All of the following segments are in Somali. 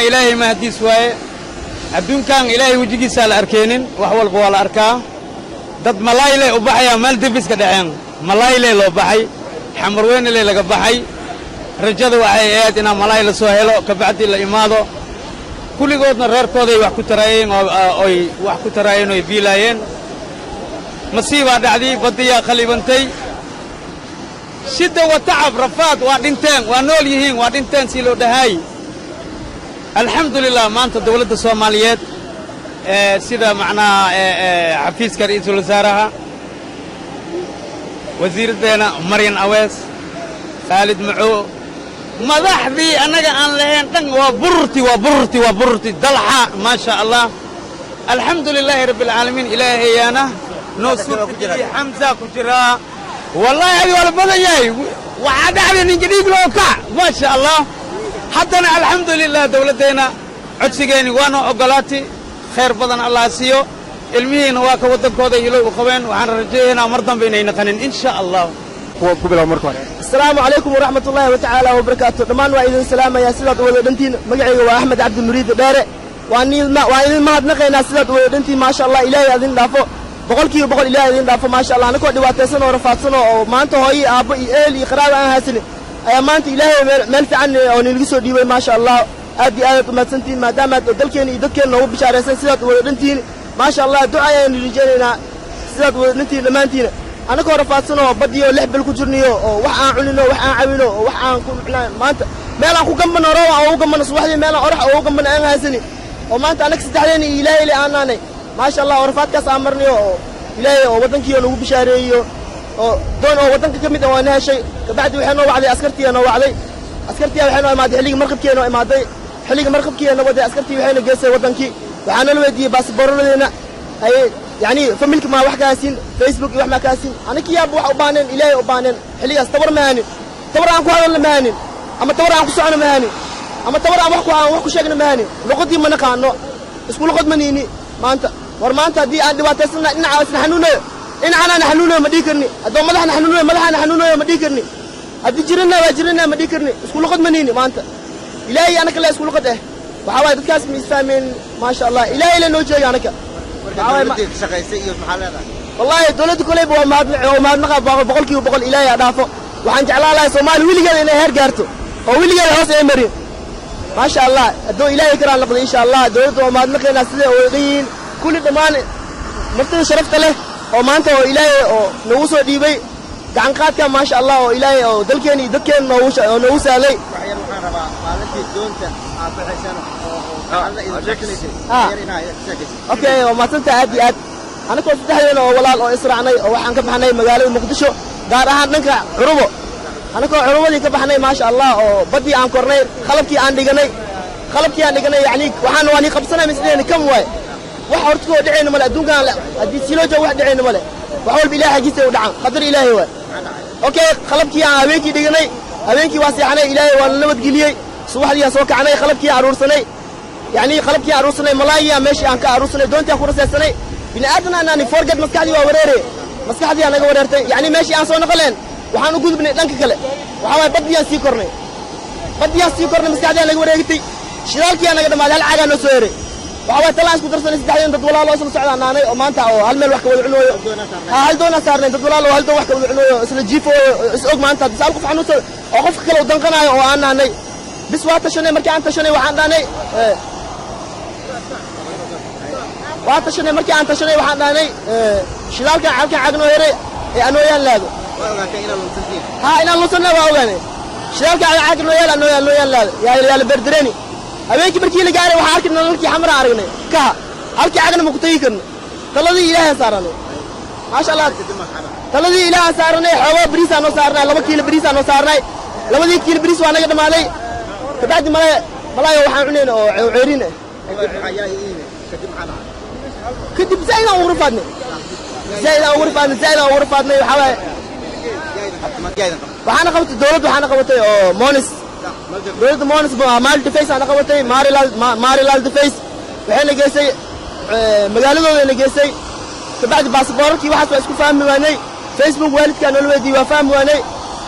Ilaahay mahadiis waaye. Adduunkan Ilaahay wejigiisaa la arkeenin, wax walba waa la arkaa. Dad malayle u baxayaa meel debiska dhaceen, malayle loo baxay, Xamarweynele laga baxay. Rajada waxay ahayd inaa malaay la soo helo, kabacdi la imaado. Kulligoodna reerkooday wax ku taraayeen oy wax ku taraayeen oy biilaayeen. Masiibaa dhacdii, baddiyaa khalibantay. Shidda wa tacab, rafaad, waa dhinteen, waa nool yihiin, waa dhinteen sii loo dhahaay. Alxamdulilah, maanta dawladda Soomaaliyeed sida macnaha xafiiska ra'iisul wasaaraha, wasiiraddeena Maryan Awees, Khaalid Macow, madaxdii annaga aan lahayn dhan, waa bururti, waa bururti, waa bururti dalxa. Maa sha Allah, alxamdu lilaahi rabbi alcaalamiin. Ilaahayaana noo suurtageliyey. Xamsa ku jiraa, wallaahi adi waa la badan yahay. Waxaa dhacday ninka dhiig loo kac. Maa sha Allah, haddana alxamdu lilah, dawladdeenna codsigeeni waa noo oggolaatay. Khayr badan Allah siiyo. Ilmihiina waa ka waddankooda ilow u qabeen. Waxaan rajayaynaa mar dambe inay naqanin, in sha Allah. Ku bilow marka hore. Asalaamu calaykum waraxmat ullaahi watacaala wabarakaatu. Dhammaan waa idin salaamayaa sidaad u wada dhantiin. Magacayga waa Axmed Cabdi Muriid Dheere. Waan idin mahadnaqaynaa sidaad u wada dhantiin. Maasha Allah, Ilaahay idin dhaafo, 100%. Ilaahay idin dhaafo. Maasha Allah, anakoo dhibaataysan oo rafaadsan oo maanta hooyo, aabbo iyo ehel iyo qaraaba aan haysanin ayaa maanta Ilaahay meel fiican oo nilagu soo dhiibay. Maasha Allah, aad iyo aadaad umahadsantihiin maadaamaad dalkeena iyo dadkeena noogu bishaaraysan sidaad u wada dhantihiin. Maasha Allah, duca ayaan rajaynaynaa sidaad wada dhantihiin dhammaantiina. Anakoo rafaadsan oo badiyo 6 bil ku jirniyo oo wax aan cunino, wax aan cabino oo wax aan ku micnaa maanta meel aan ku gambano, roob aan ugu gambano subaxdii, meel aan orax ugu gambano aan haysani, oo maanta annaga saddexdeena iyo Ilaahay le aan naanay. Maasha Allah, oo rafaadkaas aan marnayo oo Ilaahay oo waddankii oo nagu bishaareeyo oo doon oo waddanka ka mid ah waa na heshay. Kabacdi waxay noo wacday askartii, noo wacday askartii. Waxay noo imaaday xilligii markabkii noo imaaday, xilligii markabkii noo waday askartii. Waxayna geysay waddankii. Waxaa nala weydiiyey baasboorradeena haye, yacni familka maa wax ka haysin, Facebook iyo wax maa ka haysin. Anaki yaaba wax u baahneen, Ilaahay u baahneen. Xilligaas tabar ma hanin, tabar aan ku hadalna ma hanin, ama tabar aan ku socono ma hanin, ama tabar aan wax ku sheegna ma hanin. Luqadii ma naqaano, isku luqad ma niini maanta. War maanta haddii aan dhibaataysanna, dhinaca isna xanuunayo, dhinacanana xanuunayo ma dhihi karni. Haddoo madaxna xanuunayo, madaxana xanuunayo ma dhihi karni. Haddii jirana waa jirana ma dhihi karni. Isku luqad ma niini maanta. Ilaahay anaka le isku luqad eh. Waxaa waaye dadkaas ma isfahmeen. Maasha Allah, Ilaahay le noo jeega anaka. Wallaahi dowladda koleyba waa mahad, oo mahadnaqa 100%. Ilaahay ha dhaafo. Waxaan jeclaan lahay Soomaali weligeeda inay heer gaarto oo weligeeda hoos ay marin. Maasha Allah, hadduu Ilaahay karaan noqdo, insha Allah dowladda waa mahadnaqaynaa siday oo dhan yihiin kulli dhammaan martida sharafta leh oo maanta oo Ilaahay oo nagu soo dhiibay gacan qaadka. Maasha Allah, oo Ilaahay oo dalkeena iyo dadkeena noogu oo noogu sahlay. Waxaan rabaa maalintii doonta aad baxaysaan oo gacanta idin sheekinaysay yar inaa ka sheekaysid. Okay, waa mahadsantahay aad iyo aad. Anakoo saddexdeena oo walaal oo israacnay oo waxaan ka baxnay magaalada Muqdisho, gaar ahaan dhanka Curubo. Anakoo Curubadii ka baxnay, maasha Allah, oo baddii aan kornay, qalabkii aan dhiganay, yacni waxaan waa nii qabsanay misleeni kam waay. Wax horta koo dhacayna male adduunkan. Haddii si loo joogo wax dhacayna male. Wax walba Ilahay xaggiisa u dhacan, qadar Ilaahay waay. Okay, qalabkii aan habeenkii dhiganay, habeenkii waa seexanay, Ilaahay waa la nabadgeliyey. Subaxdii aan soo kacnay, qalabkii aan aruursanay, yacni qalabkii aan aruursanay, malaayii aan meeshii aan ka aruursanay, doontii aan ku rasaysanay. Bini aadan aan forget, maskaxdii waa wareere, maskaxdii aa naga wareertay. Yacni meeshii aan soo noqoleen waxaan u gudubnay dhanka kale. Waxaa waaye baddii aan sii kornay, baddii aan sii kornay, maskaxdii aa naga wareegtay. Shidaalkii aa naga dhammaaday, hal caagaa noo soo heray. Waxaa waaye talaan isku darsanay saddexdeen. Dad walaalo isla socdaan naanay oo maanta oo hal meel wax ka wada cunooyo, ha hal doonaa saarnay. Dad walaalo oo hal doon wax ka wada cunooyo, isla jiifooyo, is og maanta haddii hal qof xanuunsan oo qofka kale u danqanaayo oo aan naanay. Bis waa tashanay. Markii aan tashanay waxaan dhahnay, waa tashanay. Markii aan tashanay waxaan dhahnay shidaalkan halkan caag noo heray ee anooyaan laado. Waa ogaateen inaad lunsantihiin? Ha, inaan lunsanna waa ogaanay. Shidaalka caag noo yaal, anooyaan nooyaan laado yaa la berdereni. Habeenkii markii la gaaray waxaan arkay nalalkii Xamara aragnay kaha. Halkii cagna ma ku tegi karno. Taladii Ilaahay saaranay, maasha Allah. Taladii Ilaahay saaranay. Xoogaa bariisaa noo saarnay, 2 kiilo bariisaa noo saarnay. Labadii kiilo bariis waa naga dhammaaday. Kabacdi malay malaayo waxaan cunayna oo ceeriin ah. Kadib maxaa yaa ii kadib maxaa dhacay? Kadib zaa'id aan ugu rafaadnay, zaa'id aan ugu rafaadnay, zaa'id aan ugu rafaadnay. Waxaa waaye yaa idin qabtay? Waxaana qabatay dowladda, waxaana qabatay oo Monis, dowladda Monis Maal Defense aana qabatay, Marilal Defense. Waxayna geysay magaaladoodana geysay. Kabacdi baasaboorarkii waxaas waa isku fahmi waanay. Facebook waalidkaa noola weydiiyey, waa fahmi waanay.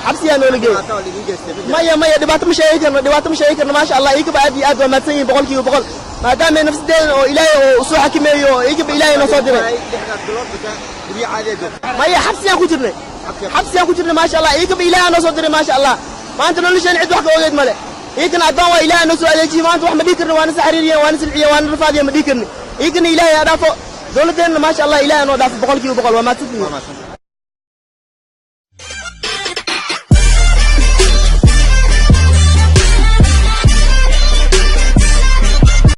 Xabsiyaa noola geeyey. Dhibaato oo laidin geystay ma jiro? Maya, maya, dhibaato ma sheegi karno, dhibaato ma sheegi karno. Maasha Allah, iyagaba aad iyo aad waa mahadsan yihiin 100%, maadaama nafsadeeda oo Ilaahay oo soo xakameeyo oo iyagaba Ilaahay noo soo diray. 6daas bilood marka guryo caadi ah joogta? Maya, xabsiyaan ku jirnay, xabsiyaan ku jirnay. Maasha Allah, iyagaba Ilaahay noo soo diray. Maasha Allah, maanta nolosheen cid wax ka ogeed male. Iyagana addoon waa, Ilaahay noo soo adeejiyey. Maanta wax ma dhihi karno, waana saxariiriyeen, waana silciyeen, waana rafaadiyeen, ma dhihi karni. Iyagana Ilaahay ha dhaafo, dowladdeenna maasha Allah, Ilaahay noo dhaafo 100%. Waa mahadsantihiin.